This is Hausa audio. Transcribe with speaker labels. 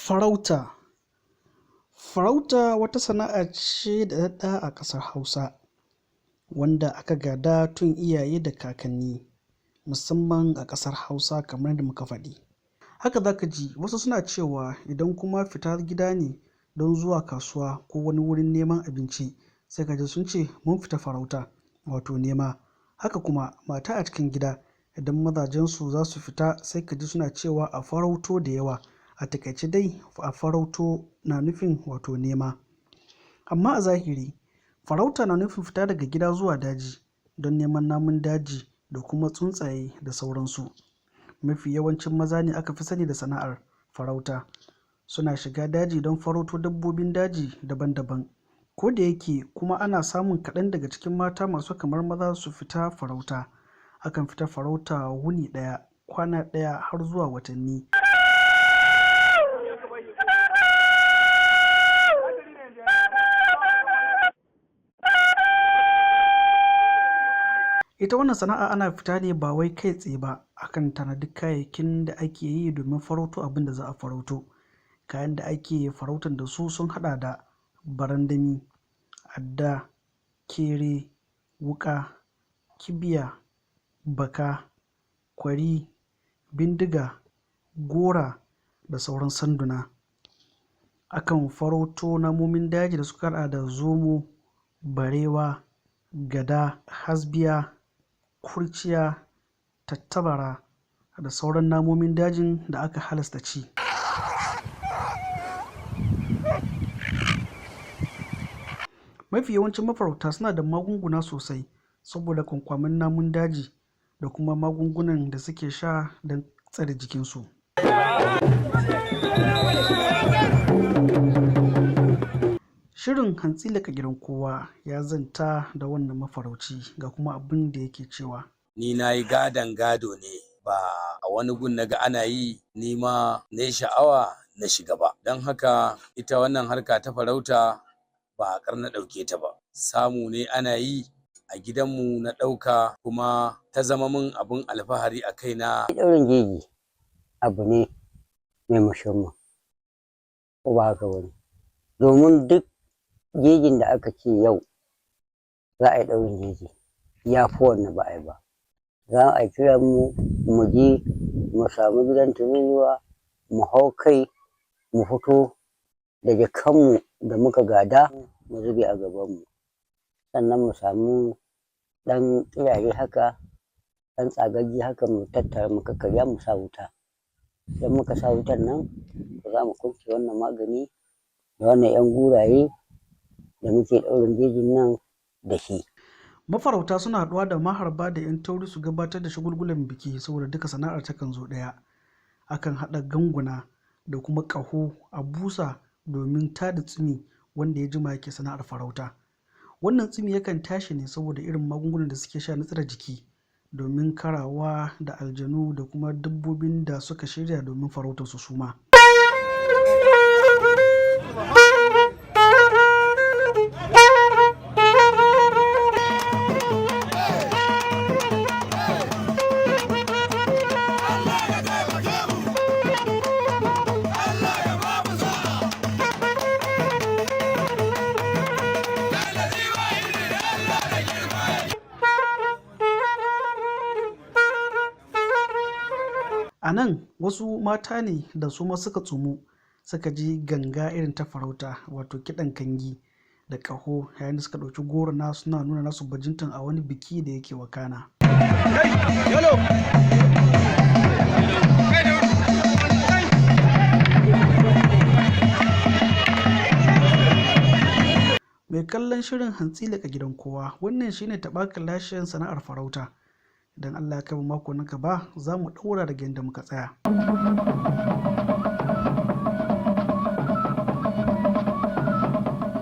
Speaker 1: Farauta. Farauta wata sana'a ce daɗaɗɗa a ƙasar Hausa, wanda aka gada tun iyaye da kakanni, musamman a ƙasar Hausa kamar yadda muka faɗi. Haka za ka ji wasu suna cewa idan kuma fita gida ne don zuwa kasuwa ko wani wurin neman abinci, sai ka ji sun ce mun fita farauta, wato nema. Haka kuma mata a cikin gida idan mazajensu za su fita sai ka ji suna cewa a farauto da yawa. A taƙaice dai a farauto na nufin wato nema. Amma a zahiri farauta na nufin fita daga gida zuwa daji don neman namun daji da kuma tsuntsaye da sauransu. Mafi yawancin maza ne aka fi sani da sana'ar farauta. Suna shiga daji don farauto dabbobin daji daban-daban. Ko da yake kuma ana samun kaɗan daga cikin mata masu kamar maza su fita farauta. Akan fita farauta wuni ɗaya, kwana ɗaya har zuwa watanni. Ita wannan sana'a ana fita ne ba wai kai tsaye ba, akan tanadi kayayyakin da ake yi domin farauto abin da za a farauto. Kayan da ake farautan da su sun haɗa da barandami, adda, kere, wuƙa, kibiya, baka, kwari, bindiga, gora da sauran sanduna. Akan farauto namomin daji da suka haɗa da zomo, barewa, gada, hasbiya, kurciya, tattabara da sauran namomin dajin da aka halasta ci. Mafi yawancin mafarauta suna da magunguna sosai saboda kwankwamin namun daji da kuma magungunan da suke sha don tsare jikinsu. Shirin Hantsi Leka Gidan Kowa ya zanta da wannan mafarauci ga kuma abin da yake cewa.
Speaker 2: Ni na yi gadon gado ne ba a wani gun na ga ana yi ni ma na yi sha'awa na shiga ba. Don haka ita wannan harka ta farauta ba a ƙar na ɗauke ta ba. Samu ne ana yi a gidanmu na ɗauka kuma ta zama min abin alfahari a kaina.
Speaker 3: Ɗaurin jeji abu ne mai musamman, ko ba haka ba ne? Domin duk jejin da aka ce yau za a yi ɗaurin jeji, ya fi wanda ba a yi ba. Za a kira mu mu je mu samu gidan tururuwa, mu hau kai, mu fito da jakanmu da muka gada mu zube a gabanmu. Sannan mu samu ɗan ƙirare haka, ɗan tsagagge haka mu tattara mu kakkarya mu sa wuta. Idan muka sa wutan nan, za mu kunce wannan magani da wannan 'yan guraye da muke ɗaurin jejin nan da shi.
Speaker 1: Mafarauta suna haɗuwa da maharba da 'yan tauri su gabatar da shagulgulan biki saboda duka sana'ar takan zo ɗaya. Akan haɗa ganguna da kuma ƙaho a busa domin tada tsumi wanda ya jima yake sana'ar farauta. Wannan tsumi yakan tashi ne saboda irin magungunan da suke sha na tsare jiki domin karawa da aljanu da kuma dabbobin da suka shirya domin farautar su suma. A nan wasu mata ne da su ma suka tsumu suka ji ganga irin ta farauta wato kiɗan kangi da ƙaho yayin da suka ɗauki gorona suna nuna nasu bajintan a wani biki da yake wakana. Mai kallon shirin Hantsi Leka Gidan Kowa, wannan shine taɓa kalashin sana'ar farauta. Idan Allah ya kai mu mako na gaba za mu ɗaura daga inda muka tsaya.